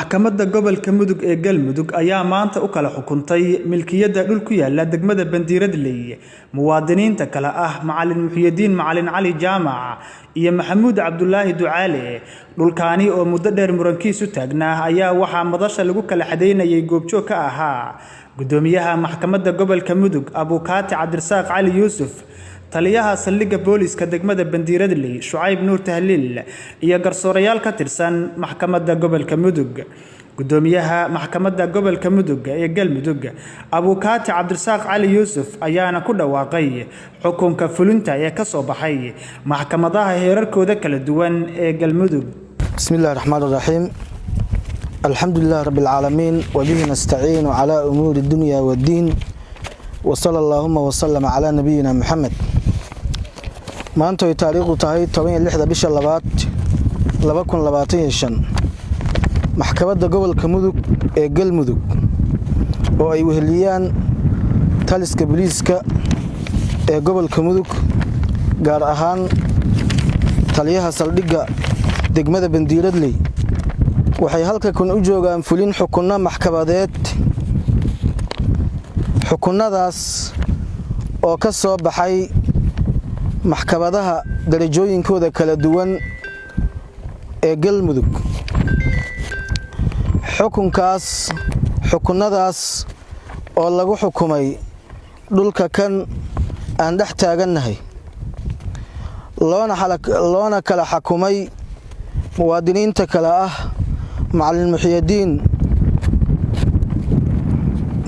Maxkamadda Gobolka Mudug ee Galmudug ayaa maanta u kala xukuntay milkiyadda dhul ku yaala degmada Bandiradley muwaadiniinta kala ah Macalin Muxyidiin Macalin Cali Jaamac iyo Maxamuud Cabdulaahi Ducaale. Dhulkaani oo muddo dheer murankiisu taagnaa ayaa waxaa madasha lagu kala xadeynayay goobjoog ka ahaa Gudoomiyaha Maxkamadda Gobolka Mudug Abukaati Cabdirasaaq Cali Yuusuf, taliyaha saldhigga booliska degmada Bandiradley Shucayb Nuur Tahliil iyo garsoorayaal ka tirsan maxkamadda gobolka Mudug. Gudoomiyaha maxkamadda gobolka Mudug ee Galmudug Abukaati Cabdirasaaq Cali Yuusuf ayaana ku dhawaaqay xukunka fulinta ee ka soo baxay maxkamadaha heerarkooda kala duwan ee Galmudug. بسم الله الرحمن الرحيم، الحمد لله رب العالمين، وبه نستعين على أمور الدنيا والدين، وصلى اللهم وسلم على نبينا محمد. Maanta ay taariikhdu tahay 16-da bisha labaad 2025, maxkamadda gobolka Mudug ee Galmudug oo ay weheliyaan taliska booliiska ee gobolka Mudug, gaar ahaan taliyaha saldhigga degmada Bandiiradley, waxay halka kun u joogaan fulin xukunno maxkamadeed, xukunnadaas oo ka soo baxay maxkamadaha darajooyinkooda kala duwan ee Galmudug. Xukunkaas, xukunnadaas oo lagu xukumay dhulka kan aan dhex taagannahay, loona kala xakumay muwaadiniinta kale ah Macalin Muxyidiin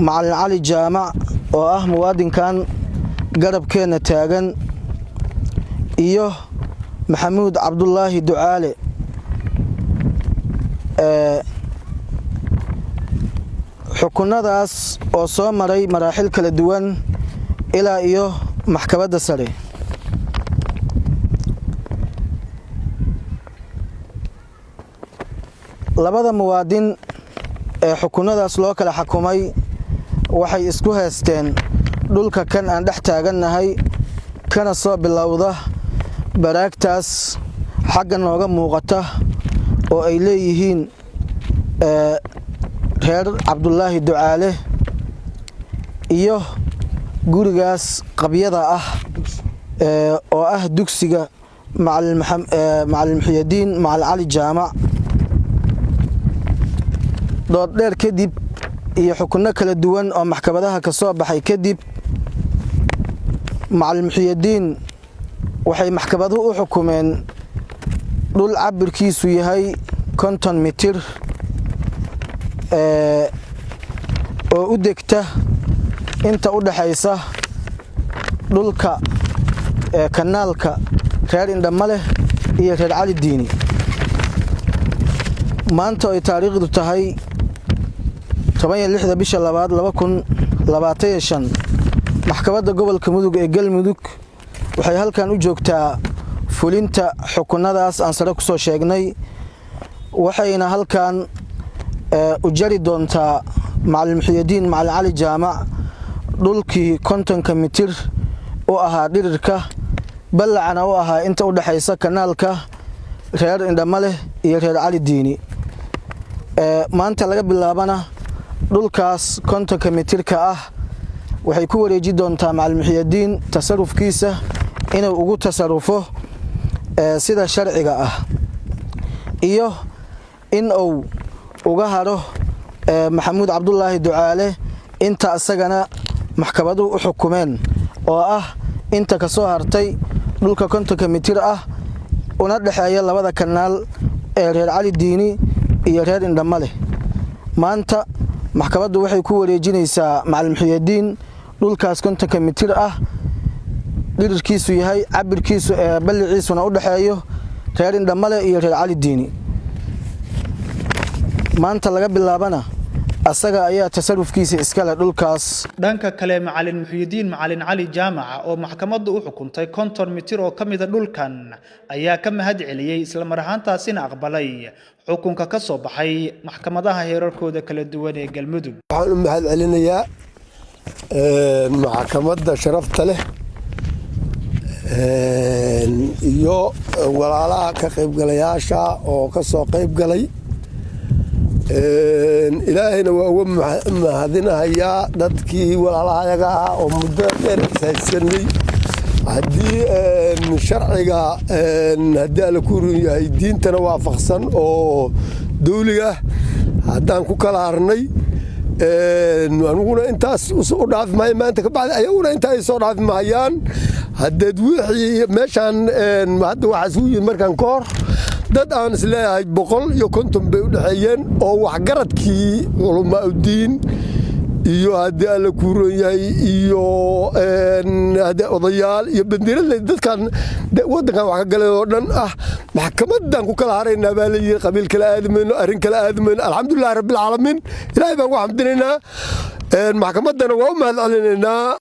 Macalin Cali Jaamac oo ah muwaadinkan garabkeenna taagan iyo Maxamuud Cabdulaahi Ducaale. Xukunnadaas oo soo maray maraaxil kala duwan ilaa iyo maxkamadda sare. Labada muwaadin ee xukunnadaas loo kala xakumay waxay isku haysteen dhulka kan aan dhex taagannahay, kana soo bilowda baraagtaas xagga nooga muuqata oo ay leeyihiin reer Cabdulaahi Ducaale iyo gurigaas qabyada ah oo ah dugsiga Macalin Muxyidiin Macalin Cali Jaamac. Dood dheer kadib iyo xukunno kala duwan oo maxkamadaha ka soo baxay kadib, Macalin Muxyidiin waxay maxkamaduhu u xukumeen dhul cabirkiisu yahay 50 mitir oo u degta inta u dhaxaysa dhulka kanaalka reer Indhamaleh iyo reer Cali Diini. Maanta ay taariikhdu tahay 16-da bisha labaad 2025, maxkamadda gobolka Mudug ee Galmudug waxay halkan u joogtaa fulinta xukunnadaas aan sare kusoo sheegnay, waxayna halkan u jari doontaa Macalin Muxyidiin Macalin Cali Jaamac dhulkii 50-ka mitir u ahaa dhirirka, ballacana u ahaa inta u dhexaysa kanaalka reer Indhamaleh iyo reer Cali Diini. Maanta laga bilaabana dhulkaas 50-ka mitirka ah waxay ku wareeji doontaa Macalin Muxyidiin tasarufkiisa inuu ugu tasarufo sida sharciga ah iyo in uu uga haro Maxamuud Cabdulaahi Ducaale inta isagana maxkamaduhu u xukumeen oo ah inta ka soo hartay dhulka 50-ka mitir ah una dhexeeya labada kanaal ee reer Cali Diini iyo reer Indhamaleh. Maanta maxkamaddu waxay ku wareejinaysaa Macalin Muxyidiin dhulkaas 50-ka mitir ah, dhirirkiisu yahay, cabirkiisu ee balliciisuna u dhexeeyo reer Indhamale iyo reer Cali Diini. Maanta laga bilaabana asaga ayaa tasarufkiisa iskale dhulkaas. Dhanka kale, Macalin Muxyidiin Macalin Cali Jaamac oo maxkamaddu u xukuntay 50 mitir oo ka mid a dhulkan ayaa ka mahad celiyey, isla mar ahaantaasina aqbalay xukunka ka soo baxay maxkamadaha heerarkooda kala duwan ee Galmudug. Waxaan u mahad celinayaa maxkamadda sharafta leh iyo walaalaha ka qaybgalayaasha oo ka soo qayb galay. Ilaahayna waa uga mahadinahayaa dadkii walaalahayaga ah oo muddo dheer ishaysanay. Haddii sharciga, haddii Alla ku run yahay, diintana waafaqsan oo dawliga haddaan ku kala harnay, aniguna intaas u dhaafi maayo maanta ka bacdi, ayaguna intaa ay soo dhaafi mahayaan. Haddeed wixii meeshaan hadda waxaa isugu yimid markaan ka hor dad aan isleeyahay 150 bay u dhexeeyeen, oo waxgaradkii, culamaa'udiin iyo haddii Alla kuu ron yahay iyo odayaal iyo Bandiiradley, dadkan waddankan wax ka galay oo dhan ah. Maxkamadan ku kala haraynaa baa leeyihi, qabiil kala aadi mayno, arrin kala aadi mayno. Alxamdulilahi rabbilcaalamiin, Ilaahay baan ku xamdinaynaa, maxkamaddana waa u mahad celinaynaa.